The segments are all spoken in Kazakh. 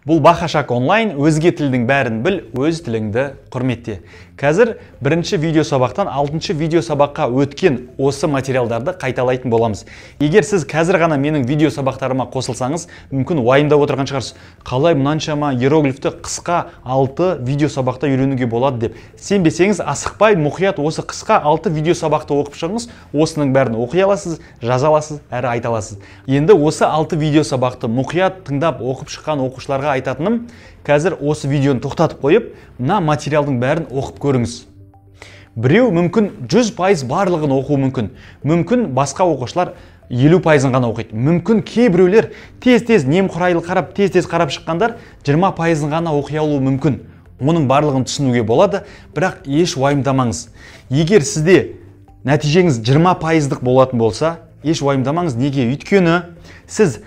Бұл Бақашақ онлайн, өзге тілдің бәрін біл, өз тіліңді құрметте. Қазір бірінші видео сабақтан алтыншы видео сабаққа өткен осы материалдарды қайталайтын боламыз. Егер сіз қазір ғана менің видео сабақтарыма қосылсаңыз, мүмкін уайымдап отырған шығарсыз. Қалай мынаншама иероглифті қысқа 6 видео сабақта үйренуге болады деп. Сенбесеңіз, асықпай мұқият осы қысқа 6 видео сабақты оқып шығыңыз, осының бәрін оқи аласыз, жаза аласыз, әрі айта аласыз. Енді осы 6 видео сабақты мұқият тыңдап оқып шыққан оқушыларға айтатыным, қазір осы видеоны тоқтатып қойып, мына материалдың бәрін оқып көріңіз. Біреу мүмкін 100% барлығын оқуы мүмкін. Мүмкін басқа оқушылар 50%-ын ғана оқиды. Мүмкін кейбіреулер тез-тез немқұрайлы қарап, тез-тез қарап шыққандар 20%-ын ғана оқи алуы мүмкін. Оның барлығын түсінуге болады, бірақ еш уайымдамаңыз. Егер сізде нәтижеңіз 20%-дық болатын болса, еш уайымдамаңыз. Неге? Өйткені сіз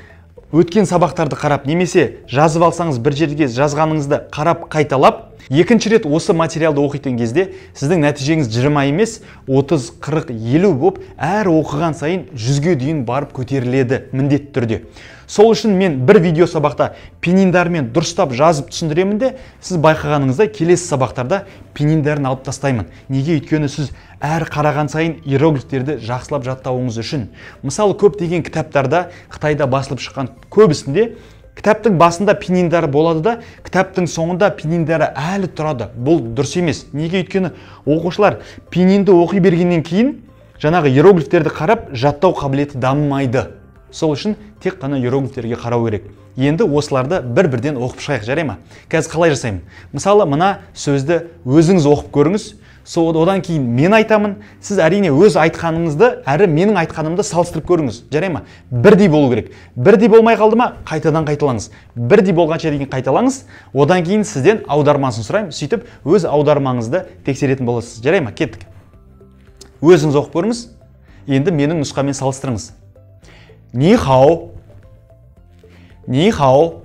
өткен сабақтарды қарап, немесе жазып алсаңыз бір жерге жазғаныңызды қарап қайталап, екінші рет осы материалды оқитын кезде сіздің нәтижеңіз 20 емес, 30, 40, 50 болып, әр оқыған сайын 100-ге дейін барып көтеріледі міндетті түрде. Сол үшін мен бір видео сабақта пининдармен дұрыстап жазып түсіндіремін де, сіз байқағаныңыздай келесі сабақтарда пининдарын алып тастаймын. Неге? Өйткені сіз әр қараған сайын иероглифтерді жақсылап жаттауыңыз үшін. Мысалы, көптеген кітаптарда, Қытайда басылып шыққан көбісінде кітаптың басында пининдары болады да, кітаптың соңында пининдары әлі тұрады. Бұл дұрыс емес. Неге? Өйткені оқушылар пининді оқи бергеннен кейін жаңағы иероглифтерді қарап жаттау қабілеті дамымайды. Сол үшін тек қана иероглифтерге қарау керек. Енді осыларды бір-бірден оқып шығайық, жарай ма? Қазір қалай жасаймын? Мысалы, мына сөзді өзіңіз оқып көріңіз. Одан кейін мен айтамын. Сіз әрине өз айтқаныңызды, әрі менің айтқанымды салыстырып көріңіз, жарай ма? Бірдей болу керек. Бірдей болмай қалды ма? Қайтадан қайталаңыз. Бірдей болғанша дейін қайталаңыз. Одан кейін сізден аудармасын сұраймын. Сөйтіп өз аудармаңызды тексеретін боласыз, жарай ма? Кеттік. Өзіңіз оқып көріңіз. Енді менің нұсқамен салыстырыңыз. Ни хао. Ни хао.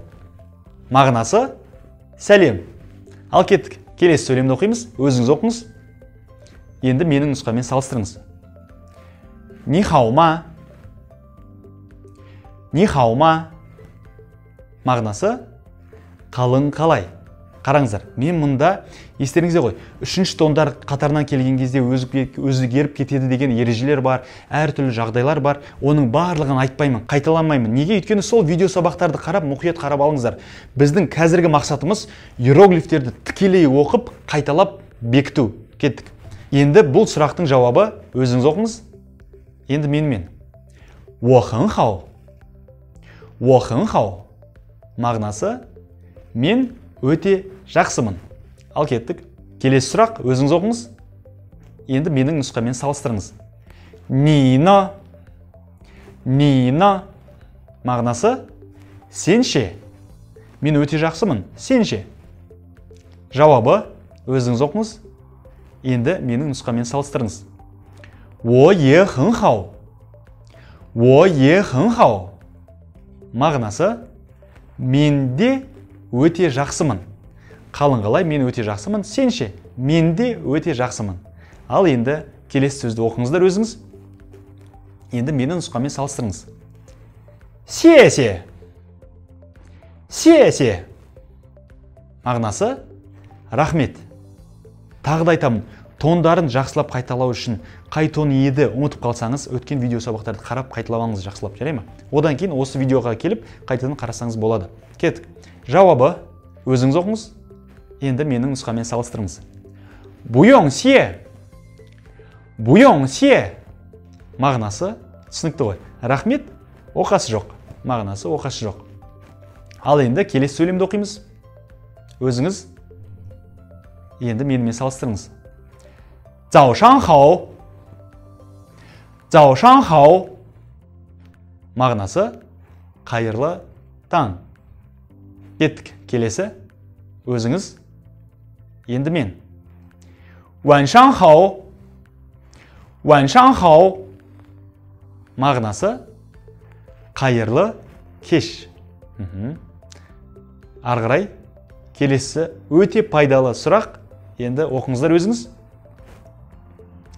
Мағынасы сәлем. Ал кеттік. Келесі сөйлемді оқимыз. Өзіңіз оқыңыз. Енді менің нұсқамен салыстырыңыз. Ни хао ма? Ни хао ма? Мағынасы қалың қалай. Қараңыздар, мен мұнда естеріңізде ғой, үшінші тондар қатарынан келген кезде өзгеріп кетеді деген ережелер бар, әртүрлі жағдайлар бар. Оның барлығын айтпаймын, қайталамаймын. Неге? Өйткені сол видео сабақтарды қарап, мұқият қарап алыңыздар. Біздің қазіргі мақсатымыз иероглифтерді тікелей оқып, қайталап бекіту. Кеттік. Енді бұл сұрақтың жауабы өзіңіз оқыңыз. Енді менімен. 我很好. 我很好. Мағынасы мен өте жақсымын. Ал кеттік. Келесі сұрақ өзіңіз оқыңыз. Енді менің нұсқамен салыстырыңыз. 你呢? 你呢? Мағынасы сен ше? Мен өте жақсымын. Сен ше? Жауабы өзіңіз оқыңыз. Енді менің нұсқамен салыстырыңыз. 我也很好. 我也很好. Мағынасы мен де өте жақсымын. Қалың қалай, мен өте жақсымын. Сен ше? Мен де өте жақсымын. Ал енді келесі сөзді оқыңыздар өзіңіз. Енді менің нұсқамен салыстырыңыз. 谢谢. 谢谢. Мағынасы рахмет. Тағы да айтамын, тондарын жақсылап қайталау үшін қай тон еді ұмытып қалсаңыз, өткен видео сабақтарды қарап қайталап алыңыз жақсылап, жарай ма? Одан кейін осы видеоға келіп қайтадан қарасаңыз болады. Кеттік. Жауабы өзіңіз оқыңыз. Енді менің нұсқамен салыстырыңыз. 不用谢. 不用谢. Мағынасы түсінікті ғой. Рахмет, оқасы жоқ. Мағынасы оқасы жоқ. Ал енді келесі сөйлемді оқимыз. Өзіңіз енді менімен салыстырыңыз. 早上好. 早上好. Мағынасы қайырлы таң. Кеттік. Келесі өзіңіз. Енді мен. 晚上好. 晚上好. Мағынасы қайырлы кеш. Ары қарай келесі өте пайдалы сұрақ. Енді оқыңыздар өзіңіз.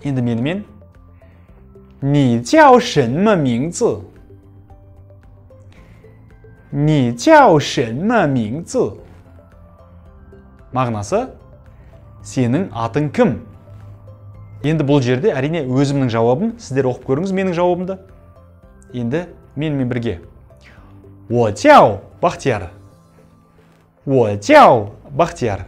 Енді менімен. 你叫什么名字?你叫什么名字? Мағынасы, сенің атың кім? Енді бұл жерде әрине өзімнің жауабым, сіздер оқып көріңіз менің жауабымды. Енді менімен бірге. 我叫 Бақтияр. 我叫 Бақтияр.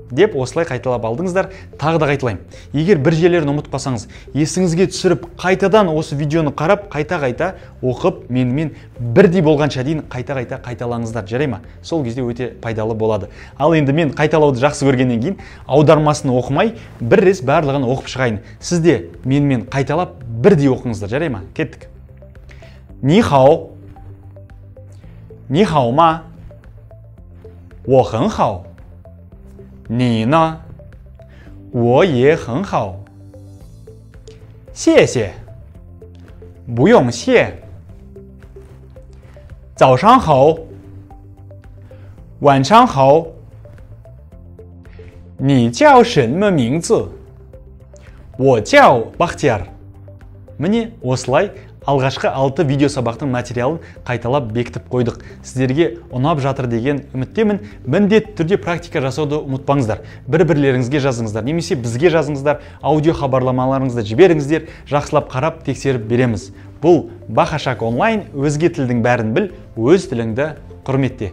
Деп осылай қайталап алдыңыздар. Тағы да қайталаймын. Егер бір жерлерін ұмытып қалсаңыз, есіңізге түсіріп, қайтадан осы видеоны қарап, қайта-қайта оқып, менімен бірдей болғанша дейін қайта-қайта қайталаңыздар, жарай ма? Сол кезде өте пайдалы болады. Ал енді мен қайталауды жақсы көргеннен кейін аудармасын оқымай, бір рет барлығын оқып шығайын. Сіз де менімен қайталап бірдей оқыңыздар, жарай ма? Кеттік. 你好. 你好吗? 我很好。你呢？我也很好。谢谢。不用谢。早上好。晚上好。你叫什么名字？我叫 Бақтияр. Міне осылай алғашқы 6 видео сабақтың материалын қайталап бекітіп қойдық. Сіздерге ұнап жатыр деген үміттемін. Міндетті түрде практика жасауды ұмытпаңыздар. Бір-бірлеріңізге жазыңыздар, немесе бізге жазыңыздар, аудио хабарламаларыңызды жіберіңіздер, жақсылап қарап тексеріп береміз. Бұл Бақашақ онлайн, өзге тілдің бәрін біл, өз тіліңді құрметте.